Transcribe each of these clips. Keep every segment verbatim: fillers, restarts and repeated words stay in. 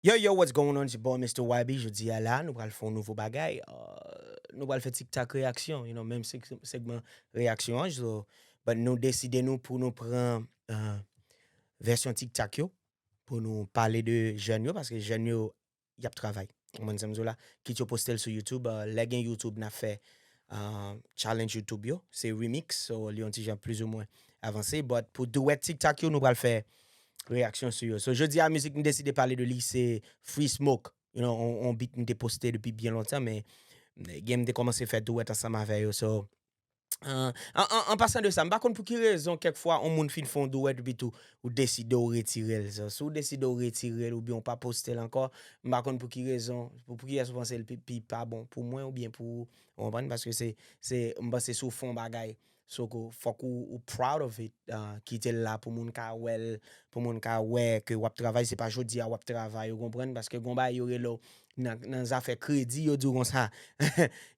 Yo, yo, what's going on? It's your boy, Mister Y B. Jodi a la, nou pral fè yon nouvo bagay. Uh, nou pral fè TikTok reaksyon, you know, menm seg- segman reaksyon an. So, but nou deside nou pou nou pran uh, vèsyon TikTok yo, pou nou pale de jèn yo, paske jèn yo, y ap travay. Ou konprann sa m di w la? Kit yo poste l sou YouTube, uh, lè gen YouTube, n ap fè uh, challenge YouTube yo. Se remix, so li yon ti jan plizoumwen avanse. But pou duet TikTok yo, nou pral fè reaksyon sou yo. So, jodi a, mizik m deside pale de li, se Free Smoke. You know, on, on beat m te poste depi byen lontan, men gen m te kòmanse fè duet ansanm avè yo. So, uh, an, an, an pasan de sa, m pa konn pou ki rezon, kèk fwa, on moun fin fè on duet, epi tou, ou deside ou retire l. So, si ou deside ou retire l, oubyen ou pa poste l ankò, m pa konn pou ki rezon, pou, pou ki yès ou panse l pi, pi pa bon, pou mwen oubyen pou ou, ou konprann? Paske se, se, m panse si w fè on bagay, so ke fòk ou, ou proud of it, uh, kite l la pou moun ka wè l, pou moun ka wè ke w ap travay, se pa jodi a w ap travay, ou konprann? Paske gon bagay yo rele w nan, nan zafè kredi, yo di w konsa,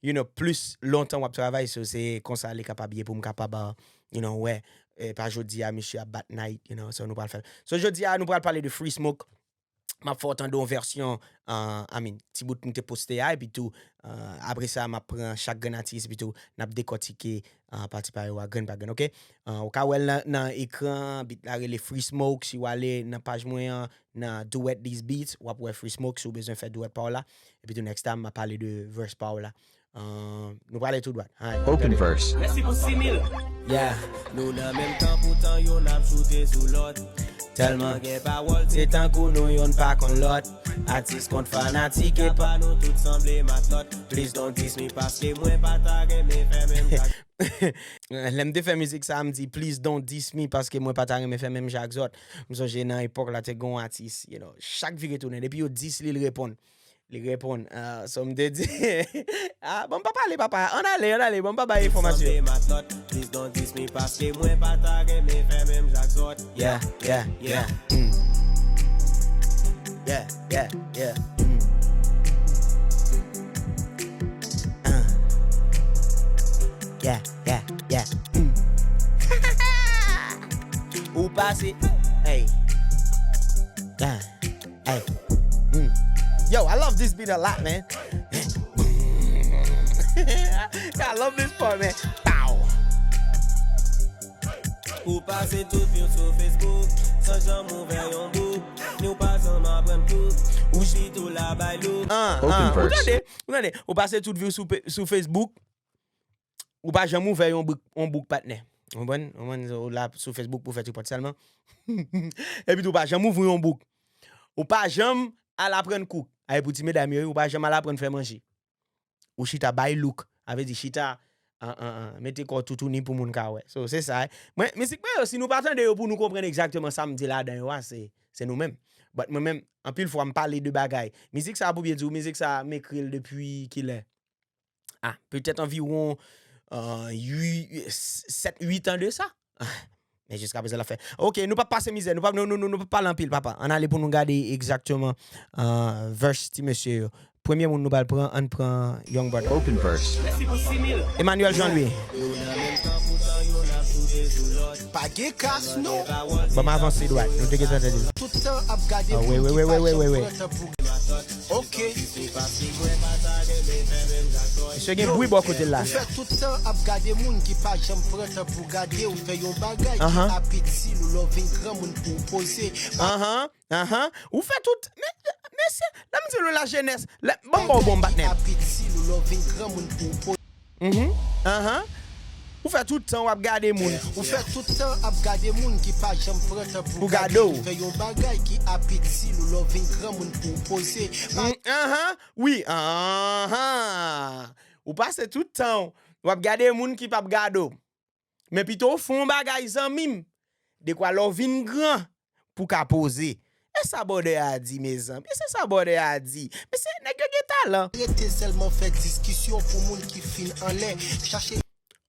you know, plis lontan w ap travay, so se konsa li kapab ye pou m kapab, uh, you know, wè, e pa jodi a misye ap bat night, you know, so nou pral fè l. So jodi a, nou pral pale de Free Smoke, m ap fè w tande yon vèsyon, uh, I mean, ti bout m te poste a, epi tou, uh, apre sa, m ap pran chak grenn atis, epi tou, n ap dekòtike, uh, pati pa yo a, grenn pa grenn, ok? Uh, ou ka wè l nan, nan ekran, beat la rele Free Smoke, si w ale nan paj mwen an, nan Duet These Beats, w ap wè Free Smoke, si w bezwen fè duet pa w la, epi tou next time, m ap pale de verse pa w la. Uh, nou prale tou dwat. Alright. Open verse. Mèsi pou sis mil. Yeah. Nou nan menm tan poutan youn ap choute sou lòt. Tèlman gen pawòl, se tankou nou youn pa konn lòt. Atis kont fanatik, epa nou tout sanble matlòt. Please don't diss me paske mwen pa ta renmen fè menm jan. Lè m te fè mizik sa, m di, "Please don't diss me paske mwen pa ta renmen fè menm jan ak zòt." M sonje nan epòk la, te gen yon atis, you know, chak vire tounen, depi yo diss li, li reponn. Li reponn, ah, so m te di, ah, bon, m pa pale, papa. Ann ale, ann ale, bon, m pa bay enfòmasyon. Sanble matlòt, please don't diss me, paske mwen pa ta renmen fè menm jan ak zòt. Yeah, yeah, yeah. Mm. Yeah, yeah, yeah. Mm. Ah. Yeah, yeah, yeah. Mm. Ou pase, hey. Ah. Hey. Mm. Yo, I love this beat a lot, man. I love this part, man. Pow. Ou pase tout vi w sou Facebook, san janm ouvè yon bouk. Ni w pa janm aprann kout. Ou sitou la bay louk. Ah, ah. Ou tande, ou tande. Ou pase tout vi w sou, pe- sou Facebook. Ou pa janm ouvè yon bouk, yon bouk patnè. Ou konprann? Ou konprann? Ou la sou Facebook pou fè tripòt sèlman. Epi tou, ou pa janm ouvri yon bouk. Ou pa janm al aprann kouk. Ay, pou ti medam yo, ou pa janm al aprann fè manje. Ou chita bay louk. A vle di chita, an, an, an, mete kò toutouni pou moun ka wè. So, se sa. Mwen, mizik mwen yo, si nou pa tande yo pou nou konprann egzakteman sa m di ladan yo a, se, se nou menm. But mwen menm, anpil fwa, m pale de bagay. Mizik sa, pou byen di w, mizik sa, m ekri l depi kilè? Ah, petèt anviwon, euh, ui- sèt, uit an de sa. Ah, men jiska prezan l ap fè. Ok, nou p ap pase mizè, nou p ap, nou, nou, nou, nou p ap pale anpil, papa. Ann ale pou nou gade egzakteman, euh, verse ti mesye yo. Premye moun nou pral pran, ann pran Young Brother. Open verse. Emmanuel Jean Louis. Pa gen kas, non. Bon, m avanse dwat. Nou te gentan tande. Tout tan ap gade moun ki pa janm pran tan pou. Ok. Misye gen bri bò kote l la. Ou fè tout tan ap gade moun ki pa janm pran tan pou gade w fè yon bagay ki apeti l ou lè w vin granmoun pou w poze. Anhan, anhan. Ou fè tout, men, mesye, lè m di nou lajenès, lè, ban m ba w bon patnè. Apeti l ou lè w vin granmoun pou w poze. Mhm. Anhan. Ou fè tout tan w ap gade moun. Ou fè tout tan ap gade moun ki pa janm pran tan pou gade w fè yon bagay ki apeti l ou lè w vin granmoun pou w poze. Mm, anhan. Wi, anhan. Ou pase tout tan w ap gade moun ki p ap gade w. Men pito w fè yon bagay, zanmi m. Dekwa lè w vin gran pou ka poze. E sa bòdè a di, mezanmi? E se sa bòdè a di? Mesye, nèg yo gen talan. Rete sèlman fè diskisyon pou moun ki fin anlè. Chache.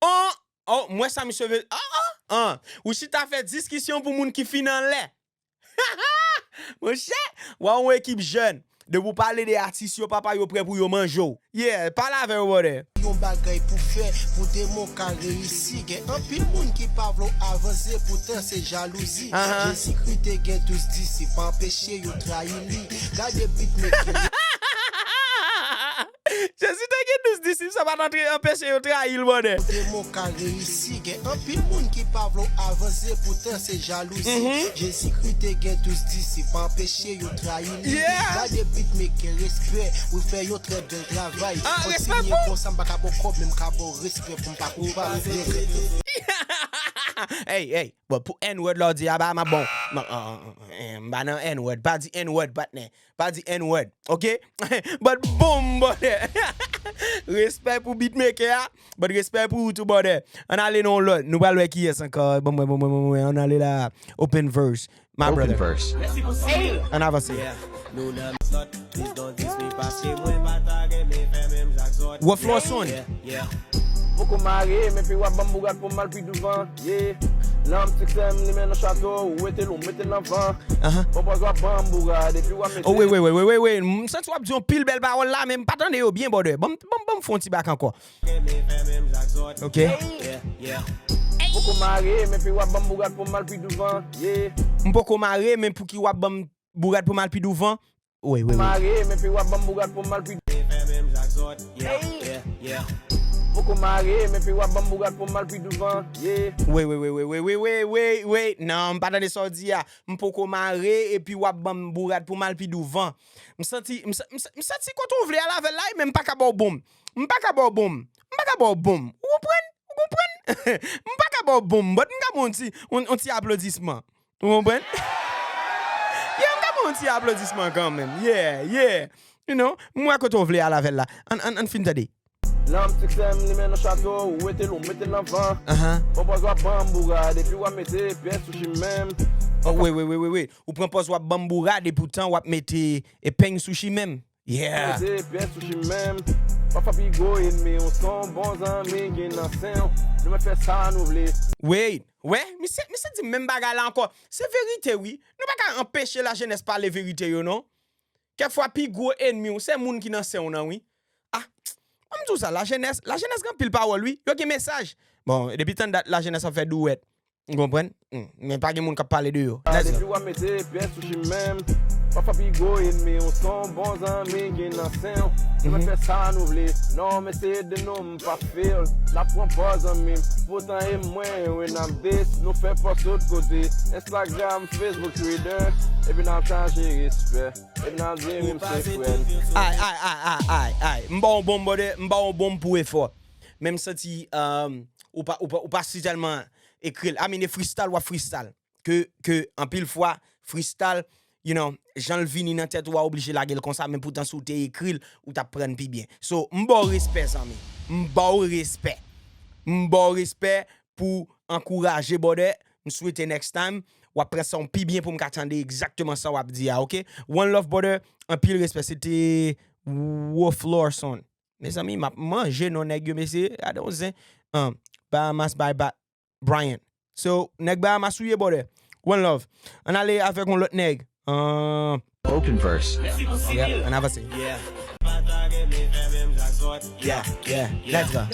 Oh, oh, m wè sa misye vle. Ah, ah, ah. Ou chita fè diskisyon pou moun ki fin anlè. Monchè, w a yon ekip jèn. Depi w pale de atis yo, papa, yo prè pou yo manje w. Yeah, pale avè yo, bòdè. Yon bagay pou fè, pou demon ka reyisi. Gen anpil moun ki pa vle w avanse, poutan se jalouzi. Jezikri te gen douz disip, pa anpeche yo trayi li. Gade beatmaker. Jezi te gen douz disip, sa pa t antre anpeche yo trayi l, bòdè. Pou demon ka reyisi. Gen anpil moun ki pa vle w avanse, poutan se jalouzi. Jezikri te gen douz disip, pa anpeche yo trayi li. Gade beatmaker, respè, ou fè yon trè bèl travay. Kontinye konsa, m pa ka ba w kòb, men m ka ba w respè pou m pa koupab. Hey, hey, bon, pou N-word la w di a, ba, m ap bon. M, m, m, m pa nan N-word, pa di N-word, patnè. Pa di N-word, ok? But boom, bòdè. Respè pou beatmaker a, but respè pou ou tou, bòdè. Ann ale nan yon lòt. Nou pral wè kiyès ankò. Bon, bon, bon, bon, bon, ann ale la. Open verse. My brother. Ann avanse. Wolf Lawson. Poko mare, men pi w ap ban m bourad pou m al pi douvan. Yeah. Nan m siksè m limen nan chato, ou wete l, ou mete l nan van. Bon bòz w ap ban m bourad, epi w ap mete. Oh, wait, wait, wait, wait, wait, wait. M santi w ap di yon pil bèl pawòl la, men m pa tande yo byen, bòdè. Ban m, ban m, ban m fè yon ti back ankò. Ok. Poko mare, men pi w ap ban m bourad pou m al pi douvan. Yeah. M poko mare, men pouki w ap ban m bourad pou m al pi douvan? Wi, wi, wi. Mare, men pi w ap ban m bourad pou m al pi. Fè menm jan ak zòt. Yeah, yeah, yeah. Poko mare, men pi w ap ban m bourad pou m al pi douvan. Yeah. Wi, wi, wi. Non, m pa tande sa w di a. M poko mare, epi w ap ban m bourad pou m al pi douvan. M santi, m sa-, m sa-, m santi kote w vle al avè l la, men m pa ka ba w bon. M pa ka ba w bon. M pa ka ba w bon. Ou konprann? Ou konprann? M pa ka ba w bon, but m ka ba w yon ti, yon, yon ti aplodisman. Ou konprann? Yeah, m ka ba w yon ti aplodisman kanmenm. Yeah, yeah. You know, m wè kote w vle al avè l la. Ann, ann, ann fin tande. Nan m siksè m limen nan chato, ou wete l, ou mete l nan van. Bon pòz w ap ban m bourad, epi w ap mete pyès sou chimen m. Oh, wi, wi, wi, wi, wi. Ou pran pòz w ap ban m bourad, epoutan w ap mete epeng sou chimen m. Yeah. Mete pyès sou chimen m. Pafwa pi gwo enmi w se yon bon zanmi ki nan sen w. Nou mèt fè sa nou vle. Wait, wè, misye, misye di menm bagay la ankò. Se verite, wi. Nou pa ka anpeche lajenès pale verite yo, non. Kèk fwa, pi gwo enmi w, se moun ki nan sen w nan, wi. Ah, ban m di w sa, lajenès, lajenès gen anpil pawòl, wi. Yo gen mesaj. Bon, depi tann dat, lajenès ap fè douwèt. Ou konprann? Hmm, men pa gen moun k ap pale de yo. Let's go. Depi w ap mete pyès sou chimen m, pafwa pi gwo enmi w se yon bon zanmi ki nan sen w. Nou mèt fè sa nou vle. Non, mesye, ede nou, m pa feel. N ap pran pòz zanmi m. Poutan e mwen, wi, n ap dis. Nou fè pòs tout kote. Instagram, Facebook, Twitter. Epi n ap chache respè. Epi n ap di wi, m se frè n. Ay, ay, ay, ay, ay, ay. M ba w bon, bòdè. M ba w bon pou efò. Men m santi, um, ou pa, ou pa, ou pa si tèlman ekri l. I mean, e freestyle, w ap freestyle. Ke, ke anpil fwa, freestyle, you know, jan l vini nan tèt ou a, oblije lage l konsa, men poutan si w te ekri l, ou t ap pran pi byen. So, m ba w respè, zanmi. M ba w respè. M ba w respè pou ankouraje, bòdè. M swete next time, w ap pran sa w pi byen pou m ka tande egzakteman sa w ap di a, ok? One love, bòdè. Anpil respè. Se te Wolf Lawson. Mezanmi, m ap manje non nèg yo, mesye. Gade yon zen. Um, Bahamas by Ba-, Brian. So, nèg Bahamas ou ye, bòdè. One love. Ann ale avèk yon lòt nèg. Uh, Open verse. Yeah, ann avanse. Yeah. Yeah, yeah. Let's go.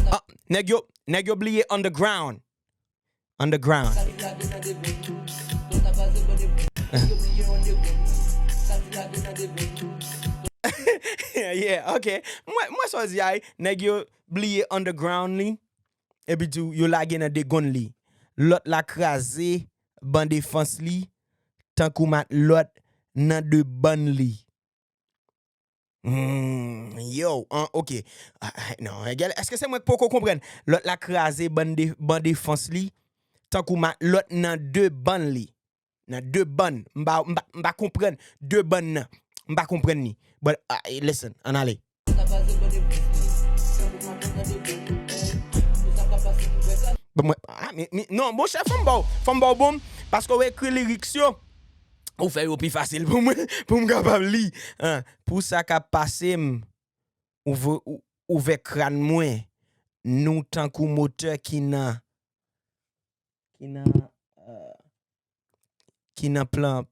Ah, nèg yo, nèg yo bliye underground. Underground. Yeah, ok. Mwen, mwen sa w di a, nèg yo bliye underground li, epi tou yo lage nan degonn li. Lòt la kraze ban defans li, tankou matlòt nan de bann li. Hmm, yo, an, ok. Ah, ah, non, gèl, èske se mwen k poko konprann? Lòt la kraze bann de, ban defans li, tankou matlòt nan de bann li. Nan de bann. M pa, m pa, m pa konprann de bann nan. M pa konprann li. But, ah, listen, ann ale. Bon, mwen, ah, mi, mi, non, monchè, fò m ba w, fò m ba w bon, paske w ekri lyrics yo. Ou fè yo pi fasil pou mwen, pou m kapab li. Hein, pou sa k ap pase m, ouvè, ou-, ouvè kràn mwen. Nou tankou motè ki nan, ki nan, euh, ki nan plan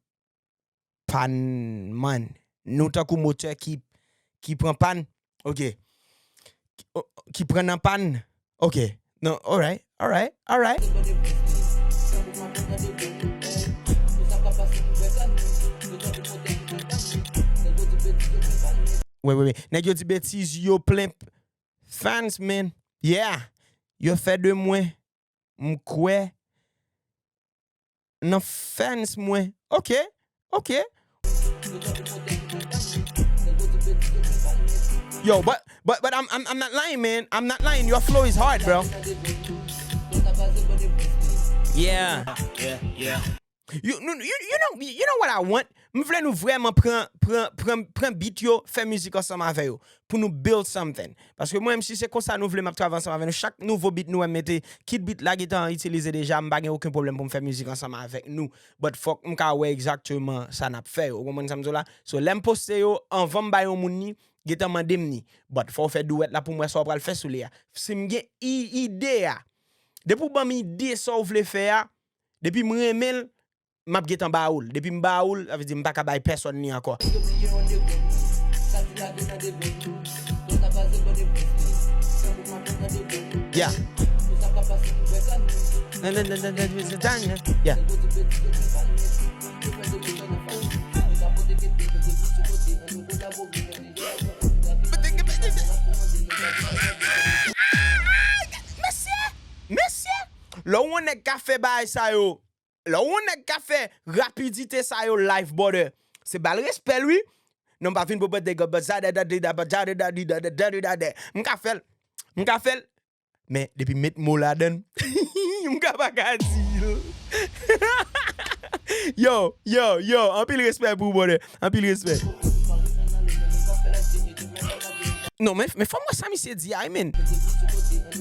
pa n, man. Nou tankou motè ki, ki pran pàn. Ok. Ki, o- ki pran nan pàn. Ok. Non, alright, alright, alright. Wi, wi, wi. Nèg yo di betiz, yo plen fans, man. Yeah. Yo fè de mwen, m kwè nan fans mwen. Ok, ok. Yo, but but but I'm I'm I'm not lying, man. I'm not lying. Your flow is hard, bro. Yeah. Yeah, yeah. You, you, you, you know, you know what I want? M vle nou vrèman pran, pran, pran, pran beat yo, fè mizik ansanm avè yo, pou nou build something. Paske mwen menm, si se konsa nou vle m ap travay ansanm avè nou, chak nouvo beat nou wè m mete, kit beat la gentan itilize deja, m pa gen okenn pwoblèm pou m fè mizik ansanm avèk nou. But fòk m ka wè egzakteman sa n ap fè yo. Ou konprann sa m di w la? So, lè m poste yo, anvan m bay yon moun ni, gentan mande m ni. But fò w fè duet la pou m wè sa w pral fè sou li a. Si m gen i- ide a, depi w ban m ide sa w vle fè a, depi m renmen l, m ap gentan ba ou l. Depi m ba ou l, sa vle di m pa ka bay pèsonn li ankò. Yeah. Yeah. Mesye! Mesye! Lè w wè yon nèg ka fè bagay sa yo, lè w wè yon nèg ka fè rapidite sa yo live, brother, se ba l respè l, wi. Non, m pa vin pou bòt de gòb, zade dade daba, zade dade dade dade dade. M ka fè l. M ka fè l. Men, depi m met mo ladan l, m ka pa ka di l. Yo, yo, yo, anpil respè pou ou, brother. Anpil respè. Non, men, men fò m wè sa misye di a, wi, men.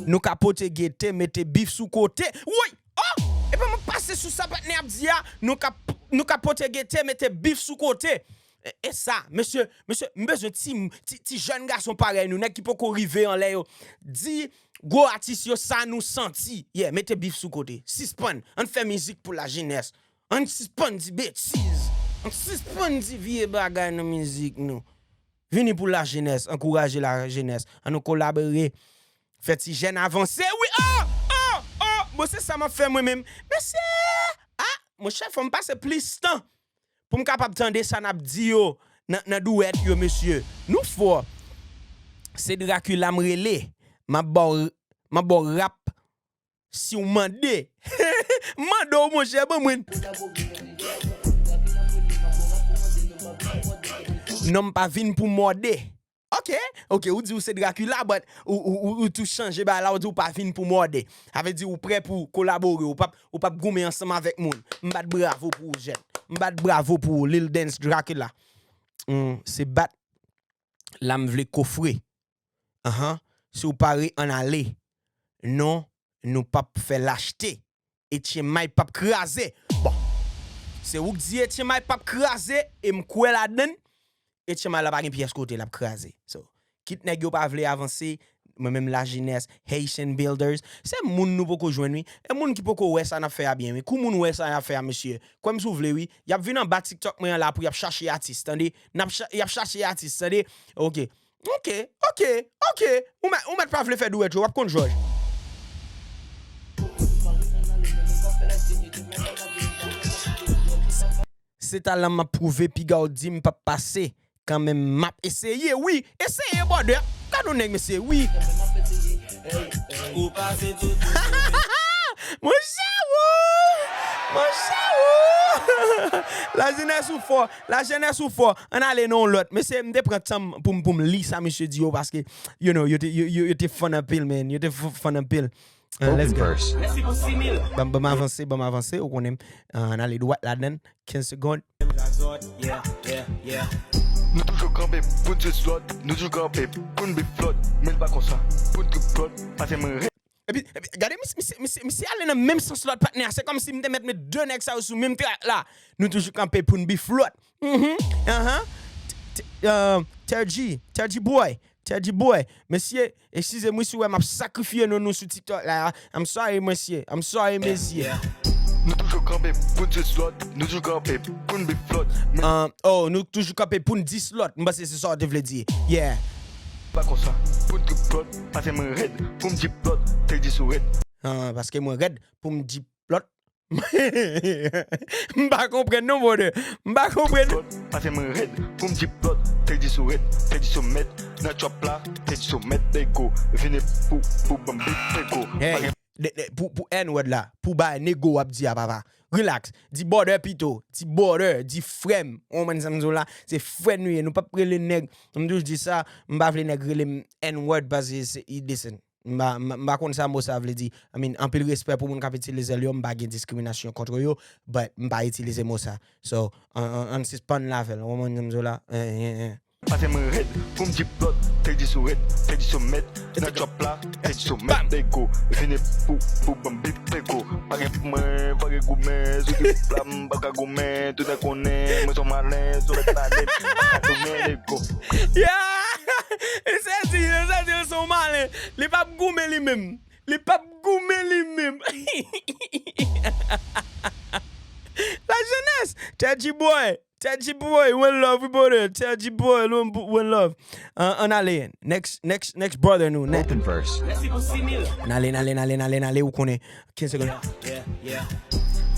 Nou ka pote gete, mete bif sou kote. Woy! Oh! Epa m ap pase sou sa patnè ap di a, nou ka, nou ka pote gete, mete bif sou kote. E, e sa, mesye, mesye, m bezwen ti, ti, ti jèn gason parèy nou, nèg ki poko rive anlè yo. Di gwo atis yo sa nou santi. Yeah, mete bif sou kote. Sispann. Ann fè mizik pou lajenès. Ann sispann di betiz. Ann sispann di vye bagay nan mizik nou. Vini pou lajenès, ankouraje lajenès. Ann nou kolabore. Fè ti jèn avanse, wi. Oh, oh, oh. Bon, se sa m ap fè mwen menm. Mesye! Ah, monchè, fò m pase plis tan pou m kapab tande sa n ap di yo nan, nan duet yo, mesye. Nou fò. Se Dracula m rele. M ap ba w, m ap ba w rap si w mande. M mande w, monchè, ban mwen. Non, m pa vin pou mòde. Ok, ok, ou di ou se Dracula, but ou, ou, ou, ou tou chanje bagay la, ou di ou pa vin pou mòde. Sa vle di ou prè pou kolabore, ou p ap, ou p ap goumen ansanm avèk moun. M bat bravo pou ou, jèn. M bat bravo pou ou, Lil Dance Dracula. Hmm, se bat la m vle kofre. Anhan, si w pare, ann ale. Non, nou p ap fè lachte. Etienne May p ap kraze. Bon, se ou k di Etienne May p ap kraze, e m kwè ladan l. Etienne May la pa gen pyès kote l ap kraze. So, kit nèg yo pa vle avanse, mwen menm lajenès, Haitian Builders, se moun nou poko jwenn, wi. E moun ki poko wè sa n ap fè a byen, wi. Kou moun wè sa n ap fè a, mesye, kwè m si w vle, wi. Y ap vin anba TikTok mwen an la pou y ap chache atis, tande? N ap cha-, y ap chache atis, tande? Ok. Ok, ok, ok. Ou mèt, ou mèt pa vle fè duet yo, w ap konn jòj. Se talan m ap pwouve, piga w di m p ap pase. Kanmenm, m ap eseye, wi. Eseye, brother. Gad yon nèg, mesye, wi. Ou pase tout. Monchè, wou! Monchè, wou! Lajenès ou fò. Lajenès ou fò. Ann ale nan yon lòt. Mesye, m te pran tan m pou m, pou m li sa misye di yo, paske, you know, yo te, yo, yo, yo te fun anpil, man. Yo te f-, fun anpil. Uh, let's go. Mèsi pou sis mil. Ban, ban m avanse, ban m avanse, ou konnen m. Uh, ann ale dwat ladan l. Kenz segonn. Nou toujou kanpe pou n di slòt, nou toujou kanpe pou n bif lòt, men pa konsa, pou n trip lòt, pase mwen. Epi, epi, gade, misye, misye, misye, misye ale nan menm sans lòt patnè a. Se kòmsi m te mèt met de nèg sa yo sou menm trak la. Nou toujou kanpe pou n bif lòt. Mhm, anhan. T-, t-, euh, Tergy, Tergy Boy, Tergy Boy. Mesye, eskize m wi si w wè m ap sakrifye non nou sou TikTok la. I'm sorry, mesye. I'm sorry, mesye. Nou toujou kanpe pou n dis lòt, nou toujou kanpe pou n bif lòt. Men Ah, oh, nou toujou kanpe pou n dis lòt. M panse se sa w te vle di. Yeah. Pa konsa, pou n trip lòt, pase mwen rèd, pou m dip lòt, te di sou rèd. Ah, paske mwen rèd pou m dip lòt. M pa konprann non, brother. M pa konprann. Lòt, pase mwen rèd, pou m dip lòt, te di sou rèd, te di sou mèt, nan trap la, te di sou mèt, nego, vini pou, pou ban m bif, nego. Hey, de- de- pou, pou N-word la, pou bay nego w ap di a, papa. Relax. Di brother pito. Di brother. Di frè m. Ou konprann sa m di w la? Se frè nou ye. Nou p ap rele nèg. M toujou di sa. M pa vle nèg rele m N-word paske se, listen. M pa, m pa, m pa konn sa mo sa vle di. I mean, anpil respè pou moun k ap itilize l yo. M pa gen diskriminasyon kont yo. But m pa itilize mo sa. So, ann, ann, ann sispann l avè l. Ou konprann sa m di w la? Eh, eh, eh. Pase mwen rèd, pou m dip lòt, te di sou rèd, te di sou mèt, nan trap la, te di sou mèt, nego, vini pou, pou ban m bif, nego. Pa gen pou mwen, pa gen goumen, sou trip la, m pa ka goumen, tout nèg konnen, mwen se yon malen, sou lèt pale, m pa ka tounen, nego. Yeah! Li se di, li se di l se yon malen. Li p ap goumen li menm. Li p ap goumen li menm. La jeunesse, Teddy boy, Teddy boy, one love, we brother. Teddy boy, one, one love. An, ann ale. Next, next, next brother nou. Ne- Open verse. Ann ale, ann ale, ann ale, ann ale, ann ale, ou konnen. Kenz segonn.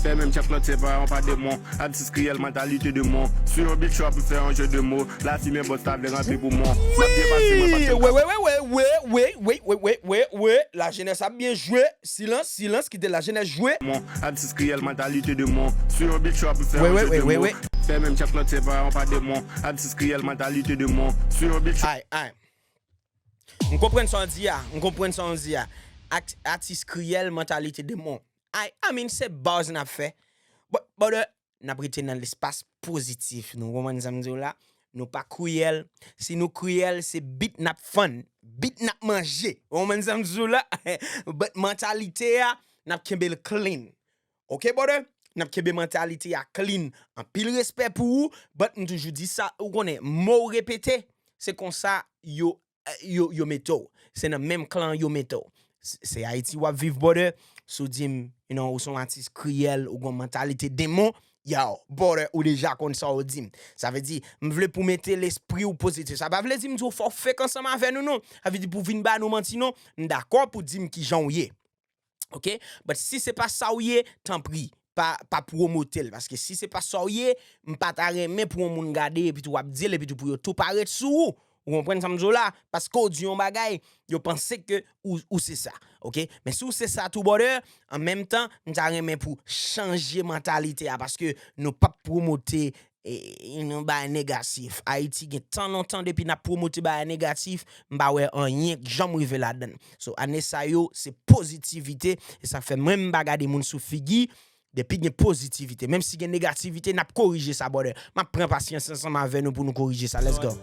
Fè menm chak lòt se pa yon pa demon. Atis kriyèl, mantalite demon. Sou yon beat trap, m fè yon jeu de mots. Lafimen bòs la vle ranpli poumon. M ap byen pase, mwen pa t Wi, wi, wi, wi, wi, wi, wi, wi, wi, wi, wi, la jeunesse ap byen jwe. Silans, silans, kite la jeunesse jwe. Mon, atis kriyèl, mantalite demon. Sou yon beat trap, m fè Wi, yon wi, jeu wi, de wi, mots. wi. Fè menm chak lòt se pa yon pa demon. Atis kriyèl, mantalite demon. Sou yon beat trap. Ay, ay. M konprann sa w di a. M konprann sa w di a. Ak- Atis kriyèl, mantalite demon. Ay, I mean, se bars n ap fè. But, but, uh, n ap rete nan lespas pozitif. Nou konprann sa m di w la? Nou pa kriyèl. Si nou kriyèl, se beat n ap fann. Beat n ap manje. Ou konprann sa m di w la? But mantalite a, n ap kenbe l clean. Ok, brother? N ap kenbe mantalite a clean. Anpil respè pou ou, but m toujou di sa, ou konnen, mo w repete, se konsa yo, yo, yo mete w. Se nan menm klan yo mete w. Se se Ayiti w ap viv, brother. Si w di m, you know, ou se yon atis kriyèl, ou gen yon mantalite demon, yo, brother, ou deja konn sa w di m. Sa vle di, m vle pou mete lespri w pozitif. Sa pa vle di m di w fò w fake ansanm avè nou, non. Sa vle di pou vin ba nou manti, non. M dakò pou di m kijan w ye. Ok? But si se pa sa w ye, tanpri, pa, pa pwomote l. Paske si se pa sa w ye, m pa ta renmen pou yon moun gade epi tou w ap di l, epi tou pou yo tou parèt sou ou. Ou konprann sa m di w la? Paske w di yon bagay, yo panse ke ou, ou se sa. Ok? Men si w se sa tou, brother, an menm tan, m ta renmen pou chanje mantalite a, paske nou p ap pwomote e, e nou bay negatif. Ayiti gen tan lontan depi n ap pwomote bagay negatif, m pa wè anyen k janm rive ladan l. So, ane sa yo, se pozitivite, e sa fè mwen m pa gade moun sou figi, depi gen pozitivite. Menm si gen negativite, n ap korije sa, brother. M ap pran pasyans ansanm avè nou pou nou korije sa. Let's go.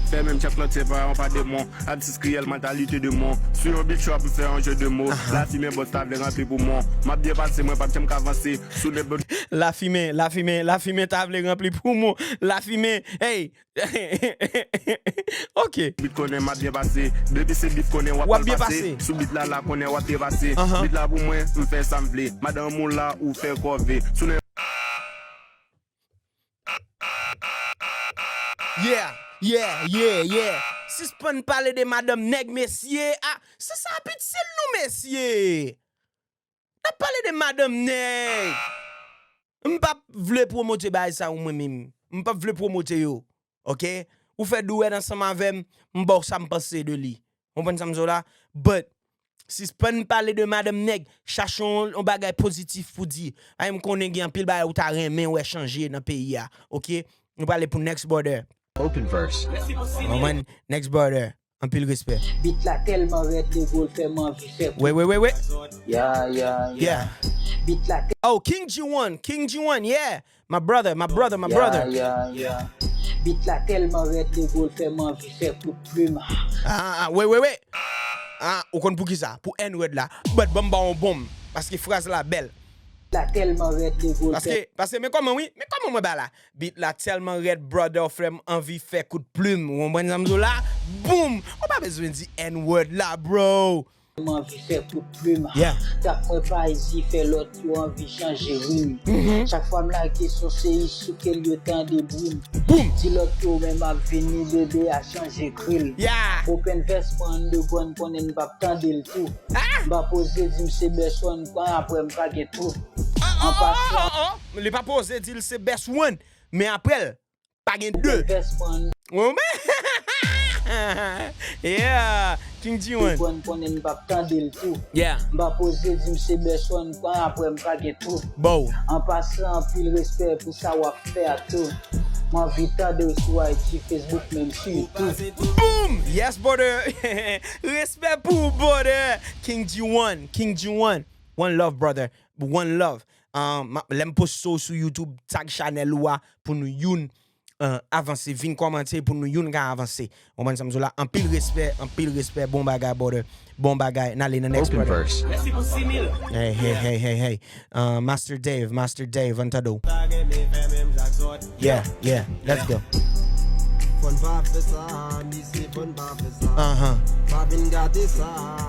Fè menm chak lòt se pa yon pa demon. Atis kriyèl, mantalite demon. Sou yon beat trap, m fè yon jeu de mots. Lafimen bòs la vle ranpli poumon. M ap byen pase, mwen p ap janm ka vanse. Sou nèg Lafimen, lafimen, lafimen ta vle ranpli poumon. Lafimen, hey! Ok. Beat konnen m ap byen pase. Depi se beef konnen w ap W ap mal byen pase. Pase. Sou beat la, la konnen w ap trepase. Ahan. Beat la pou mwen, m fè sa m vle. Madanm ou la, ou fè kòve. Sou nèg Yeah, yeah, yeah, yeah. Sispann pale de madanm nèg, mesye. Ah, se sa ap itil nou, mesye. N ap pale de madanm nèg. M p ap vle pwomote bagay sa yo mwen menm. M p ap vle pwomote yo. Ok? Ou fè duet ansanm avè m, m ba w sa m panse de li. Konprann sa m di w la? But, sispann pale de madanm nèg, chache yon, yon bagay pozitif pou di. Ay, m konnen gen anpil bagay ou ta renmen wè chanje nan peyi a. Ok? Nou prale pou next, brother. Open verse. Konprann? Next, brother. Anpil respè. Beat la tèlman rèd, nego, l fè m anvi fè We, we, we, we. Ya, ya, ya. Yeah. Beat la Oh, King G one, King G one, yeah. My brother, my brother, my brother. Ya, ya, ya. Beat la tèlman rèd, nego, l fè m anvi fè kout plim. Ah, ah, we, we, we. Ah, ou konn pou ki sa? Pou N-word la. But ban m ba w yon bonm. Paske fraz la bèl. Beat la tèlman rèd, nego, l fè Paske, paske, men kòman, wi, men kòman mwen ba la? Beat la tèlman rèd, brother, ou fè m anvi fè kout plim. Ou konprann sa m di w la? Boom! Ou pa bezwen di N-word la, bro. M anvi fè kout plim. Yeah. Tap mwen pa izi fè lòt yo anvi chanje rim. Mhm. Chak fwa m lage son se isu ke l yo tande brim. Boom. Di lòt yo men m ap vini bebe a chanje kril. Yeah. Open vest mwen underground konnen m p ap tande l tou. Ah. M pa poze di m se best one pran apre m pa gen tou. An pasan. Li pa poze di l se best one, men apre l pa gen de. Yeah, King G one. Konn konnen m p ap tande l tou. Yeah. M pa poze di m se best one pran apre m pa gen tou. Bow. An pasan anpil respè pou sa w ap fè a tou. M anvi tande w sou I G, Facebook menm sitou. Boom! Yes, brother. Respè pou ou, brother. King G one, King G one. One love, brother. One love. Um, ma- lè m poste w sou YouTube, tag chanèl ou a pou nou youn uh, avanse, vin kòmante pou nou youn ka avanse. Ou konprann sa m di w la? Anpil respè, anpil respè, bon bagay, brother. Bon bagay, n ale nan next, brother. Hey, hey, hey, hey, hey. Uh, Master Dave, Master Dave, an tande w. Yeah, yeah, let's go. Fòn pa fè sa, misye, fòn pa fè sa. Uh-huh. Pa vin gate sa,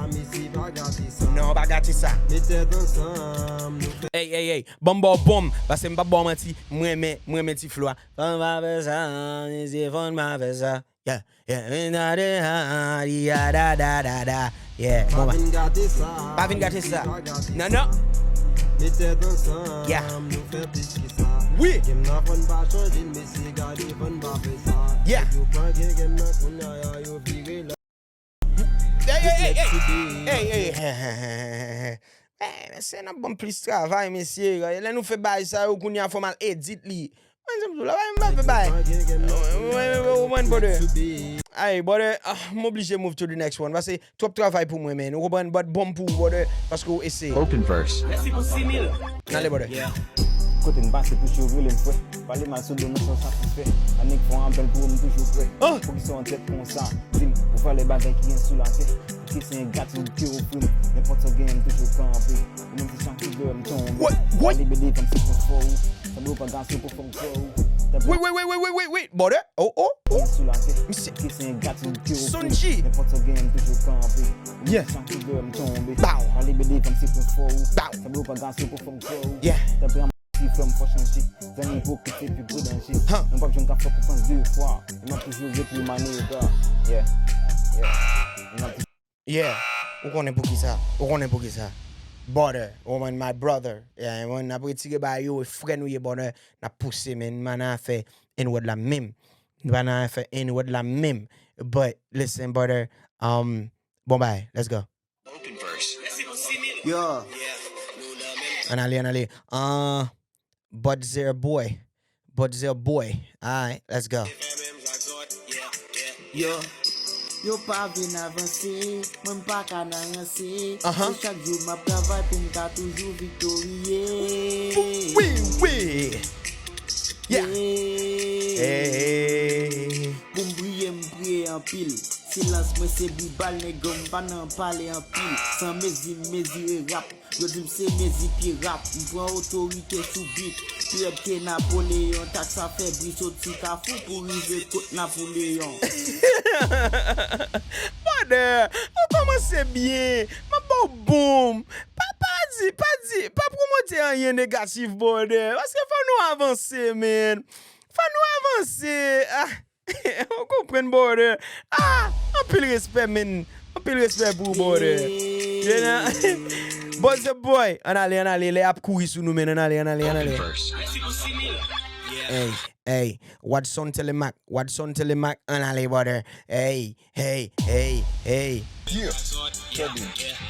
misye, pa gate sa. Non, pa gate sa. Met tèt ansanm, nou fè. Hey, hey, hey. Ban m ba w bon, paske m p ap ba w manti, m renmen, m renmen ti flo a. Fòn pa fè sa, misye, fòn pa fè sa. Yeah, yeah, yeah, yeah, yeah, da, da, da, da. Yeah, bon, pa vin gate sa. Pa vin gate sa. Non, non. Met tèt ansanm, yeah, nou fè plis ke sa. Wi. Game nan fòn pa chanje, mesye, gade fòn pa fè sa. Yeah. Yo pran gen game nan kounye a, yo vire la. Hey, hey, hey, hey. Hey, hey, hey, hey, hey, hey, hey. Eh, mesye, n ap ban m plis travay, mesye. Lè nou fè bagay sa yo, kounye a fò m al edit li. Mwen, se m tou la, m pa fè bagay. Ou konprann, brother? Ay, brother, ah, m oblije move to the next one. Paske twòp travay pou mwen, man. Ou konprann, but bon pou ou, brother, paske ou eseye. Open verse. N ale, brother. Yeah. Kote m pase, toujou rele m frè. Pale mal sou do nou, san satisfè. A nèg fè yon apèl pou ou, m toujou prè. Ah! Poukisa w an tèt konsa? Di m, ou valè bagay ki gen sou latè. Ki se yon gratitid ke ofri m. Nenpòt sa w genyen, m toujou kanpe. Ou menm se chak jou lè m tonbe. Woy, woy. Pale bede, fè m se konfò ou. Sa dwe pa gaso pou fè m kwè ou. Wi, wi, wi, wi, wi, wi, wi. Brother. Oh, oh, oh. Gen sou latè. Misye. Ki se yon gratitid ke ofri m. Nenpòt sa w genyen, m toujou kanpe. Ou menm se chak jou lè m tonbe. Bow. Pale bede, fè m se konfò ou. Bow. Sa dwe pa gaso pou fè m kwè ou. Yeah. Tanpri, an ti frè m fò chanje. Zanmi ipokrit se pi gwo danje. Huh. Mwen p ap janm ka fè konfyans de fwa. E m ap toujou ret wi maneva. Yeah. Yeah. E m ap Yeah, ou konnen poukisa, ou konnen poukisa. Brother, ou konprann, my brother. Yeah, mwen, n ap retire bagay yo, e frè nou ye, brother. N ap pouse, men n pa nan afè N-word la menm. N pa nan afè N-word la menm. But, listen, brother, um, bon bagay, let's go. Yo. Ann ale, ann ale. Uh, Budzer boy. Budzer boy. Alright, let's go. Yo, yo pa vin avanse, mwen m pa ka nan ranse. Uh-huh. Se chak jou m ap travay pou m ka toujou viktoriye. Wi, wi. Yeah. Yeah. Hey. Pou m briye, m priye anpil. Silans mwen se bri bal, nèg yo, m pa nan pale anpil. San mezi, m mezire rap. Yo di m se mezi pye rap, m pran otorite sou bit. Pi rèd ke Napoleyon, tak sa fè bri soti Kafou pou rive kot Napoleyon. Brother, ou kòmanse byen, m ap ba w bon. Pa, pa di, pa di, pa pwomote anyen negatif, brother. Paske fò nou avanse, man. Fò nou avanse. Ah. Ou konprann, brother? Ah, anpil respè, man. Anpil respè pou ou, brother. Budzer boy, ann ale, ann ale. Lè y ap kouri sou nou, man. Ann ale, ann ale, ann ale. Hey, hey. Wadson Telemaque, Wadson Telemaque, ann ale, brother. Hey, hey, hey, hey. Yeah, tande.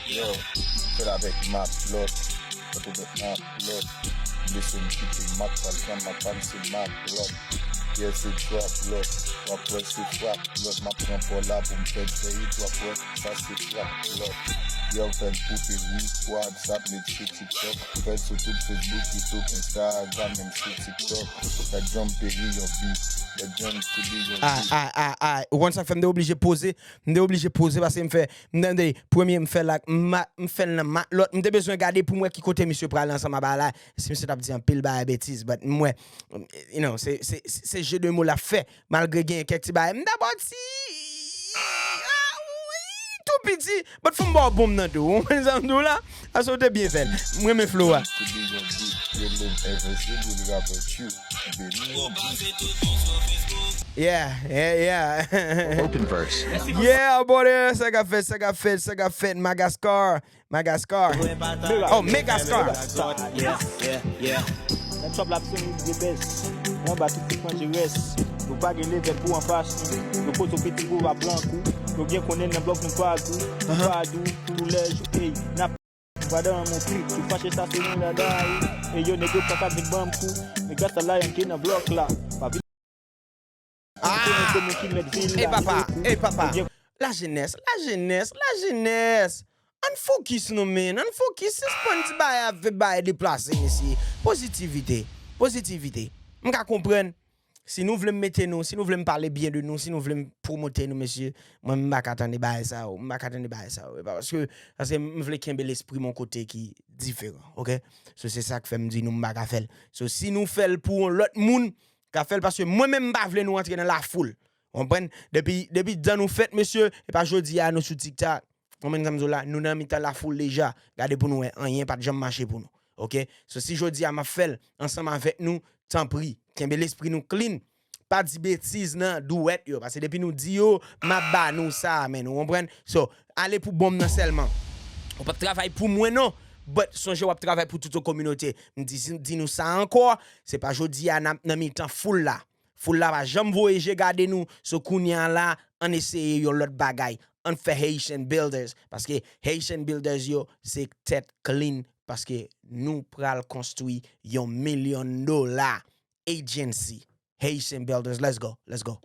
Yo, fè l avèk Maplot. Fè l avèk Maplot. Blese m kite Mak pral pran, Mak pa m se Maplot. Yeah, se trap lòt. W ap wè se frap lòt. M ap pran pò la pou m fè l fè it, w ap wè sa se frap lòt. Yo, fè l koupe wi, WhatsApp, met sou TikTok. Fè l sou tout Facebook, YouTube, Instagram, menm sou TikTok. Fè John Perry yon beat. Fè John Kobe yon beat. Ay, ay, ay, ay. Ou konn sa k fè m te oblije poze? M te oblije poze paske m fè, m tande, premye m fè l ak ma, m fè l nan Maplot. M te bezwen gade pou m wè ki kote misye prale ansanm a bagay la. Si misye t ap di anpil bagay betiz, but m wè, you know, se, se, se, se jeu de mots l ap fè. Malgre gen kèk ti bagay, m dabò di, ah, wi, tou piti, but fò m ba w bonm nan tou. Ou konprann sa m di w la? Ase w te byen fè l. M renmen flow a. Yeah, yeah, yeah. Open verse. Yeah, brother, sa k ap fèt, sa k ap fèt, sa k ap fèt, Magascar, Magascar. Oh, Megascar. Yeah, yeah, yeah. Nan trap la, se nou de best. Nou anba tout ti pran di rès. Nou pa gen level pou anfas nou. Nou pote piti pou pa blan kou. Nou byen konnen nan blòk nou pa gou. Nou pa dou, tou lè jou, ey. N ap pa dan mon trip. Tou fache sa se nou la dayi. E yo nèg yo pa ka vin ban m kou. Nèg sa la yon ki nan blòk la. Pa vin Ah! Ey papa, ey papa. Lajenès, lajenès, lajenès. Ann fokis nou, men. Ann fokis. Sispann ti bagay ap fè bagay deplase, mesye. Pozitivite. Pozitivite. M ka konprann. Si nou vle m mete nou, si nou vle m pale byen de nou, si nou vle m pwomote nou, mesye, mwen m pa ka tande bagay sa yo. M pa ka tande bagay sa yo. E pa paske, paske m vle kenbe lespri m yon kote ki diferan, oke? So, se sa k fè m di nou m pa ka fè l. So, si nou fè l pou yon lòt moun, ka fè l paske mwen menm m pa vle nou antre nan lafoul. Ou konprann? Depi, depi dan nou fèt, mesye, e pa jodi a nou sou TikTok. Ou konprann sa m di w la? Nou nan mitan lafoul deja. Gade pou nou wè, anyen pa t janm mache pou nou. Oke? So, si jodi a m ap fè l ansanm avèk nou, tanpri, kenbe lespri nou clean. Pa di betiz nan douwèt yo. Paske depi nou di yo, m ap ba nou sa, men. Ou konprann? So, ale pou bonm nan sèlman. Ou p ap travay pou mwen, non. But sonje w ap travay pou tout yon kominote. M di, di nou sa ankò, se pa jodi a n ap nan mitan foul la. Foul la pa janm voye je gade nou, so kounye a la, ann eseye yon lòt bagay. Ann fè Haitian Builders, paske Haitian Builders yo, se tèt clean, paske nou pral konstwi yon milyon dola agency. Haitian Builders, let's go, let's go.